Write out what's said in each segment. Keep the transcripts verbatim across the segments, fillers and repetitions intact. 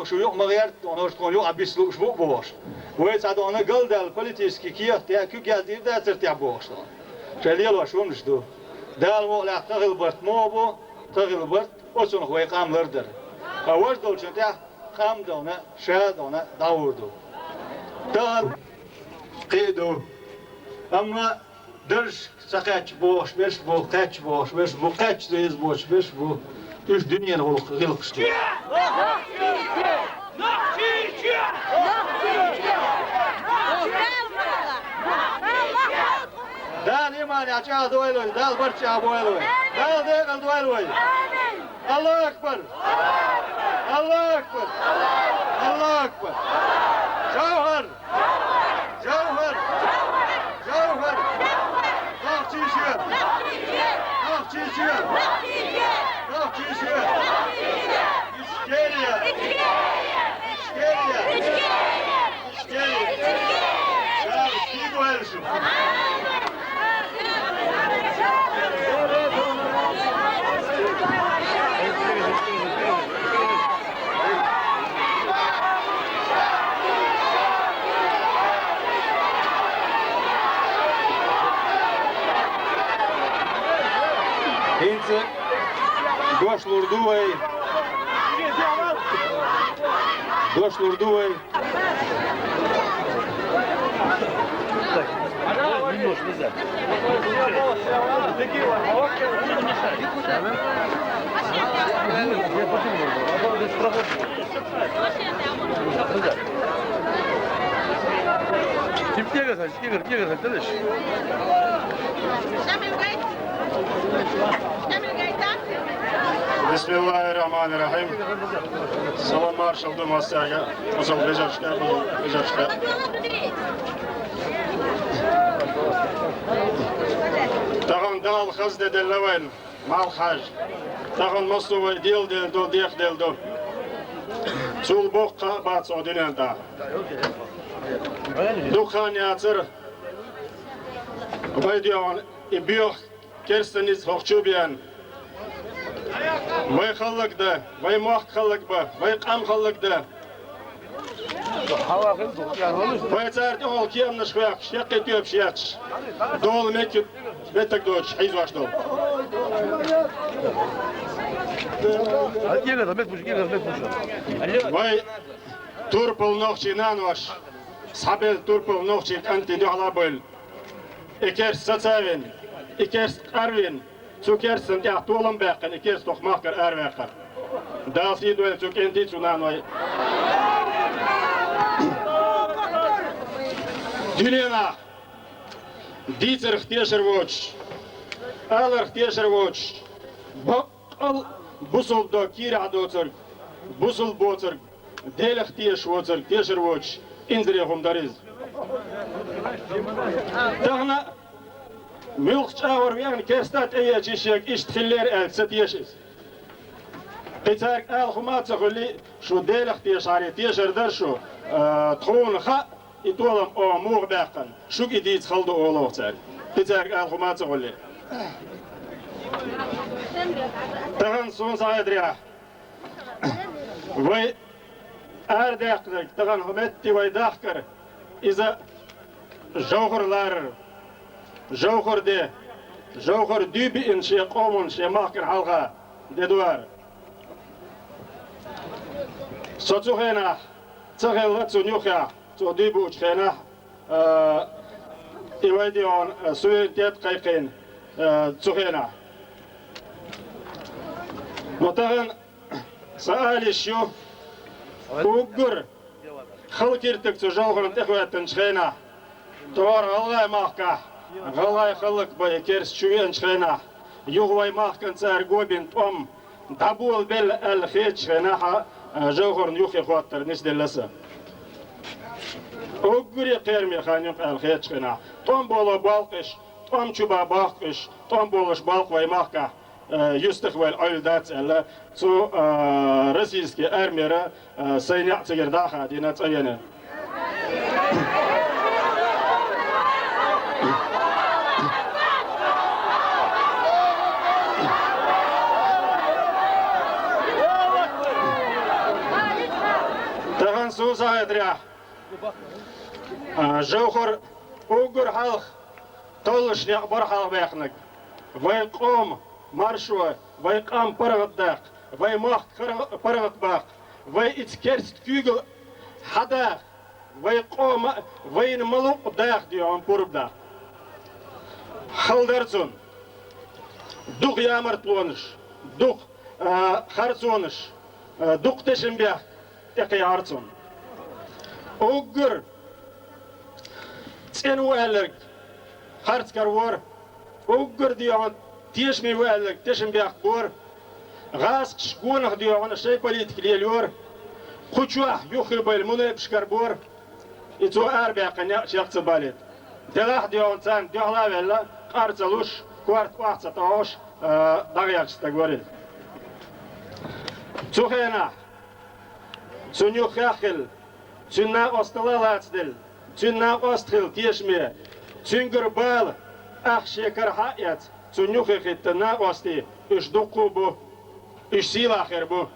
шу юкъа ма гӀерта, дона, шу тхуна юкъа биса лууш бу а бохуш. Вай цхьа, дона, галдаьлла политический кехат а, куьг яздийр дацара техьа бохуш, дона. Шайн лелош хӀуманаш ду. Дала мукъалахь, тахана барт муха бу, тахана барт оцунах вай къам лардар. Ткъа важа долчун тӀехь къам, дона, ша, дона, дӀагӀур ду. Тахана кхин а ду. Амма даржашка ца кхаьчча бохуш берш бу, кхаьчча бохуш берш бу, кхаьчча деза боцуш берш бу. Уьш дуьненан гӀуллакх-, гӀиллакхаш ду. Дала иманехь чӀагӀдойла вай, Дала барт чӀагӀбойла вай. Дала декъала дойла вай. Аллаху акбар! Аллаху акбар! Аллаху акбар! Жовхар! Жовхар! Жовхар! Нохчийчоь! Нохчийчоь! Нохчийчоь! Ичкерия! Ичкерия! Ичкерия! Ша, кийгойла шу! ХӀинца дош лур ду вай. Дош лур ду вай. Бисмиллахир-рахманир-рахим. Салам-маршалла ду массаьрга, масал вежаршка, вежаршка. Тахана Дала хаза де делла вайна, малххьажа. Тахана массо а вай деладелла ду, дехделла ду. Цул боккха а бац хӀокху дуьнен тӀехь. Дукха хан яцара вай доьгӀна и боьха керста ницкъ хӀокху чу а беана. Вай хӀаллакдан, вай мохк хӀаллакбан, вай къам хӀаллакдан. Вай цара тӀехула кеманаш хӀоьттуш, яккхий тоьпаш етташ, дола меттиг, меттиг доцуш хьийзош долу. Вай турпал нохчийн нанош, схьабелла турпал нохчийн кӀантий дуьхьал а бевлла. И керста сацавина, и керста къарвина, цу керстана тӀехь толам баьккхина, и керста хӀокху махкара араваьккхина. Дала сий дойла цу кӀентий, цу наной. Дуьненахь дийцарх тешар воцуш, аларх тешар воцуш, бакъ- кхал бусалба дог кийрахь доцург, бусалба боцург, Делах тешаш воцург, тешар воцуш, инзаре хӀума дара иза. Тахана муьлхха чӀагӀвар веана керста тӀевеача шега иштта хиллера аьлла ца теша иза. Кхин цаьрга ала хӀума а ца хуьлий, шу Делах тешахьара тешар дара шу, а, тхуна хаьа, и толам оха муха баьккхина, шуьга и дийца хала ду олу оха цаьрга. Кхин цаьрга ала хӀума а ца хуьлий. Тахана суна схьахетарехь, вай арадаьккхинарг, тахана хӀокху метте вай дахкар, иза Жовхар ларар, Жовхар де, Жовхар дуьйбиъна шен къоман, шен махкана хьалха де ду ара. Со цу хенахь ца хилла цунна юххехь, цо дуьйбучу хенахь, а, и вай де хьуна, а, суверенитет кхайкхийна, а, цу хенахь. Но тахана сан ала йиш ю, уггар хала киртиг цу Жовхарна тӀехӀоьттинчу хенахь, тохара ГӀалгӀай махкахь, гӀалгӀай хӀаллакбан и керста чу веанчу хенахь, юха вай махкана цара го бина тӀом дӀаболабелла аьлла хетачу хенахь а, Жовхарна юххе хӀоттар нисделла сан. Уггаре кхераме хан ю-кх аьлла хетачу хенахь, тӀом боло болу-кх уьш, тӀом чу бан болу-кх уьш, тӀом болуш болу-кх вай махкахь, э, юьстах вайл Ӏуьйла дац аьлла, цу, э, российский армера, э, сайн некъ цигара дӀа а хадийна, цӀа веана. Суна сагӀатарехь, а, Жовхар уггар хьалха толлуш некъ бара хьалха баьхнарг. Вай къоман маршо, вай къам паргӀатдаккха, вай мохк хар-, паргӀатбаккха, вай иза керста куьйгалла хьадаха, вай къоман а, вайна ма-луъу даха доьгӀна пурба даккха. Хала дара цунна. Дукха ямартлонаш, дукха, а, харцонаш, а, дукха тешнабехк тӀекхехьара цунна. Уггар цӀена ву аьлларг харцкар вора, уггар доьгӀна тешаме ву аьлларг тешнабехк бора, гӀазкхаша гонах доьгӀна шайн политика лелайора, кху чохь юххе байла мунепашкар бора, и цо арабаьккхина некъ чекх ца балийта. Делахь а доьгӀна царна дуьхьал а ваьлла, къар ца луш, корта охьа ца тохьуш, а, дӀагӀерташ стаг вара иза. Цу хенахь цунна юххехь хилла, цуьнан накъосталла а лацаделла, цуьнан накъост хилла тешаме, цуьнгара бала ах шен кара хьа а эцна, цунна юххе хӀиттина накъостий, уьш дуккха а бу, уьш сийлахь хир бу.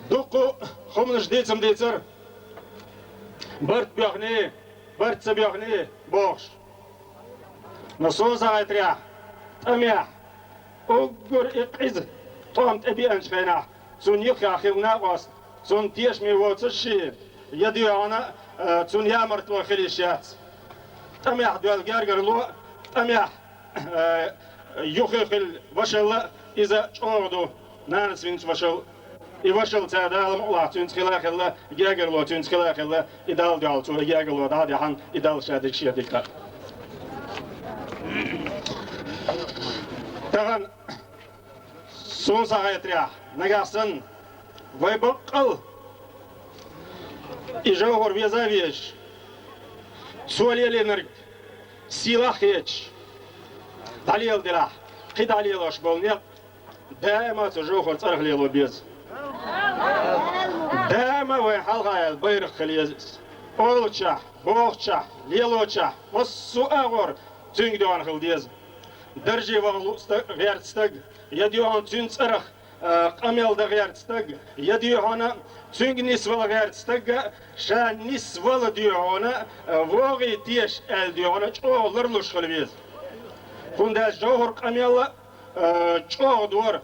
Дуккха а хӀуманаш дийца-м дийцира, барт боьхний, барт ца боьхний бохуш. Но суна сагӀатарехь, тӀамехь, уггар и къиза тӀом тӀебеанчу хенахь, цунна юххехь хилла накъост, цунна тешаме воцуш шен, я доьгӀна, а, цунна ямартло хила йиш яц. ТӀамехь доьлла гергарло, тӀамехь, а, юххе хилла вашалла, иза чӀогӀа ду, нанас винчу вашалла. И вашалла цара Дала мукъалахь цуьнца хила а хилла, гергарло цуьнца хила а хилла, и Далла дуьхьал цо и гергарло дӀа а даьхьна, и Далла ша дика шех дика хаьа. Тахана суна сагӀатарехь, нагахь санна, вай баккъал и Жовхар веза а везаш, цо лелийнарг сийлахь а хеташ, дӀалеладелахь, кхин дӀалелош болу некъ даима цу Жовхар цӀарах лело беза. Даима вайн хьалха яьлла байракх хила еза иза. Олучохь, бохучохь, лелочохь, массо а агӀор цуьнга доьгӀна хила деза. Дарже ваха луъу стаг, гӀерта стаг, я доьгӀна цуьнан цӀарах, а, къамел дан гӀерта стаг, я доьгӀна цуьнга нисвала гӀерта стаг, ша нисвала доьгӀна, а, вогӀий теша аьлла доьгӀна, чӀогӀа ларлуш хила веза. ХӀунда аьлча Жовхар къамел а, а, чӀогӀа дора.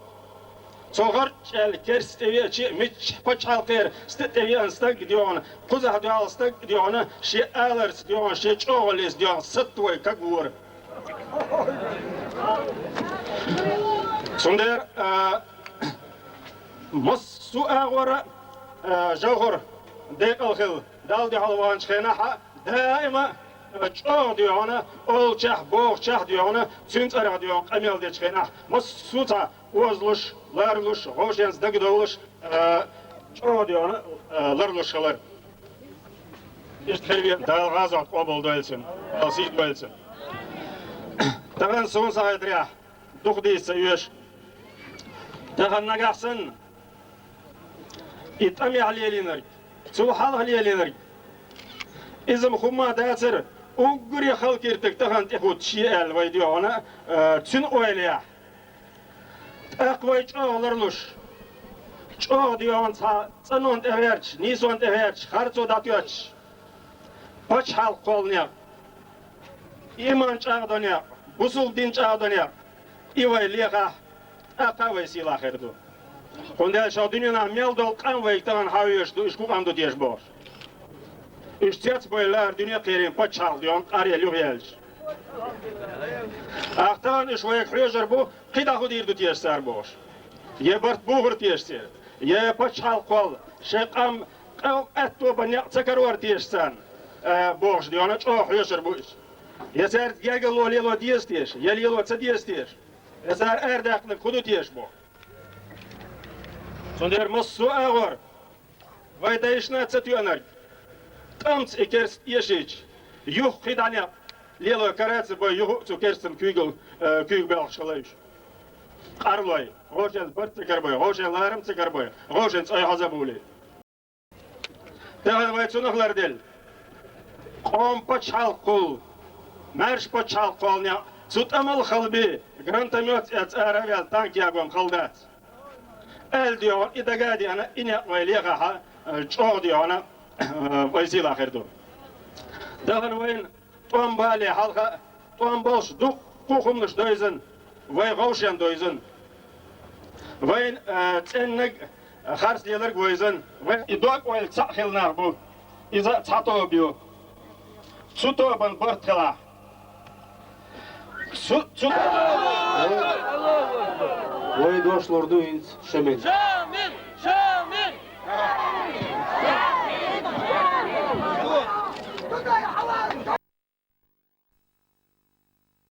Цо гӀарчӀ аьлла керста тӀевеача а, мичча пачхьалкхера стаг тӀевеана стаг а доьгӀна, кхузахь доьгӀна стаг а доьгӀна, шен аларца доьгӀна, шен чӀогӀаллица доьгӀна, сатта вай каг вора. Цундела, а, массо а агӀора, а, Жовхар декъала хилла, Далла дуьхьал ваханчу хенахь а, даима, а, чӀогӀа доьгӀна, олучохь, бохучохь доьгӀна, цуьнан цӀарах доьгӀна къамел дечу хенахь, массо а цхьа озалуш, ларлуш, гӀовшенца дагадовлуш, а, чӀогӀа доьгӀна, а, ларлуш хилар. Иштта хир веза, Дала гӀазот къобалдойла цуьнан, Дала сий дойла цуьнан. Тахана суна сагӀатарехь, дукха дийца ца оьшу. Тахана нагахь санна, и тӀамехь лелийнарг, цул хьалха лелийнарг, иза-м хӀумма а дацара, уггаре хала киртиг тахана тӀехӀуттуш ю аьлла вай доьгӀна, а, цуьнан ойлехь. ТӀаккха вай чӀогӀа ларлуш, чӀогӀа доьгӀна цхьа цӀанонна тӀегӀерташ, нийсонна тӀегӀерташ, харцо дӀатоьттуш, пачхьалкх кхолла некъ, иман чӀагӀдо некъ, бусулба дин чӀагӀдо некъ, и вай лехахь, тӀаккха а вай сийлахь хир ду. ХӀунда аьлча дуьненахь мел долу къам вайга тахана хьан везаш ду, уьш хӀун къам ду теша бохуш. Уьш цецбевлла лара дуьне кхерийн пачхьалкх доьгӀна къаръелла юхаяьлча. Ахьа тахана уьш вайга хьоьжур бу, кхин дӀа хӀун дийр ду теша цара бохуш. Я барт бухур теша церан, я пачхьалкх кхолла, шайн къам, къам аьтто бан некъ ца карор теша царна, а, бохуш доьгӀна чӀогӀа хьоьжур бу уьш. Я цаьрца гергарло лело деза теша, я лело ца деза теша. Я цара арадаьккхинарг хӀун ду теша боху. Цундела массо а агӀор вай дайшна а ца тоьанарг, тӀамца и керста эшийча, юха кхин дӀа некъ лело кара а ца бой, юха а цу керстан куьйгал-, э, куьйга белхаш хила уьш. Къарлой, гӀовшен барт ца карабой, гӀовшен ларам ца карабой, гӀовшен цӀой хьоза а булий. Тахана вай цунах ларделла. Къоман пачхьалкх кхуллу, маьрша пачхьалкх кхолла некъ, цу тӀамал хала бен, гранатомётца эцна ара а ваьлла, танк ягом хала дац. Аьлла дегӀана, и дага а дегӀана, и некъ вай лехахь, э, чӀогӀа дегӀана, э, вай сийлахь хир ду. Тахан вайна тӀом бале хьалха, тӀом болуш дуккха а хӀуманаш дойзан, вай гӀовшен дойзан. Вайна, э, цӀеннаг, харц леларг войзан. Вай и дог ойла цхьаъ хилла нах бу. Иза а цхьа тоба ю. Цу тобан барт хилахь. Цу, цу Вай дош лур ду хӀинца Шамил.